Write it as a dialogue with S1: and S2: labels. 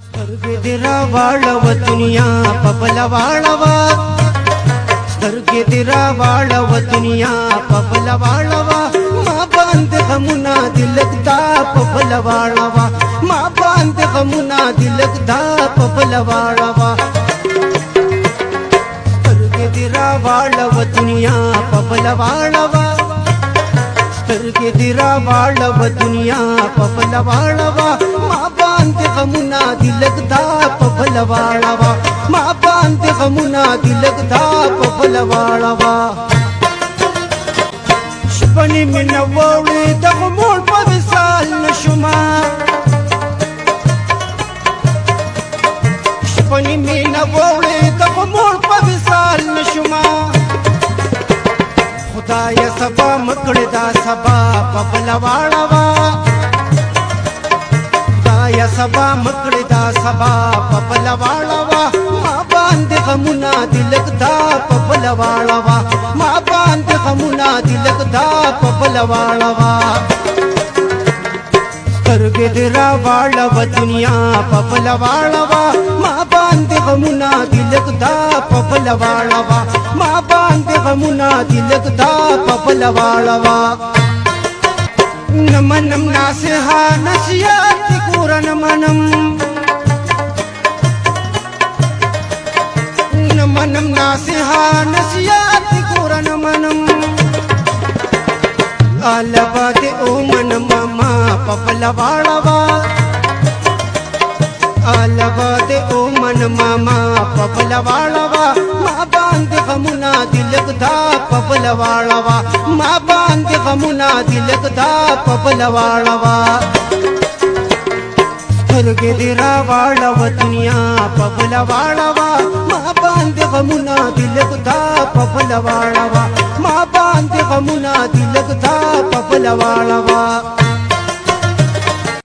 S1: سترګې دې راواړوه دنیا په بله واړوه، سترګې دې راواړوه دنیا په بله واړوه، ما باندې غمونه دي لږ دا په بله واړوه، ما باندې غمونه دي لږ دا په بله واړوه. سترګې دې راواړوه دنیا په بله واړوه، سترګې دې راواړوه دنیا په بله واړوه، ما باندې غمونه دي لږ دا په بله واړوه، ما باندې غمونه دي لږ دا په بله واړوه. شپنې مې نه وړې د غموړ په وصال نشومه، شپنې مې نه وړې د غموړ په وصال نشومه. خدای سبا مکړه دا سبا په بل واړوا، خدای سبا مکړه دا سبا په بل واړوا، ما باندې غمونه دي لږ دا په بل واړوا، ما باندې غمونه دي لږ دا په بل واړوا. سترګې دې راواړوه دنیا په بل واړوه، ما باندې غمونه دي لږ دا په بل واړوه، ما باندې غمونه دي لږ دا په بل واړوه. نه منم ناصحه نصیحت دې ګوره نه منم، نه منم ناصحه نصیحت دې ګوره نه منم. البا دې ومنم ما په بل واړوه، البا دې ومنم ما په بل واړوه، ما باندې غمونه دي لږ دا په بل واړوه، ما باندې غمونه دي لږ دا په بل واړوه. سترګې دې راواړوه دنیا په بل واړوه، ما باندې غمونه دي لږ دا په بل واړوه، ما باندې غمونه دي لږ دا په بل واړوه.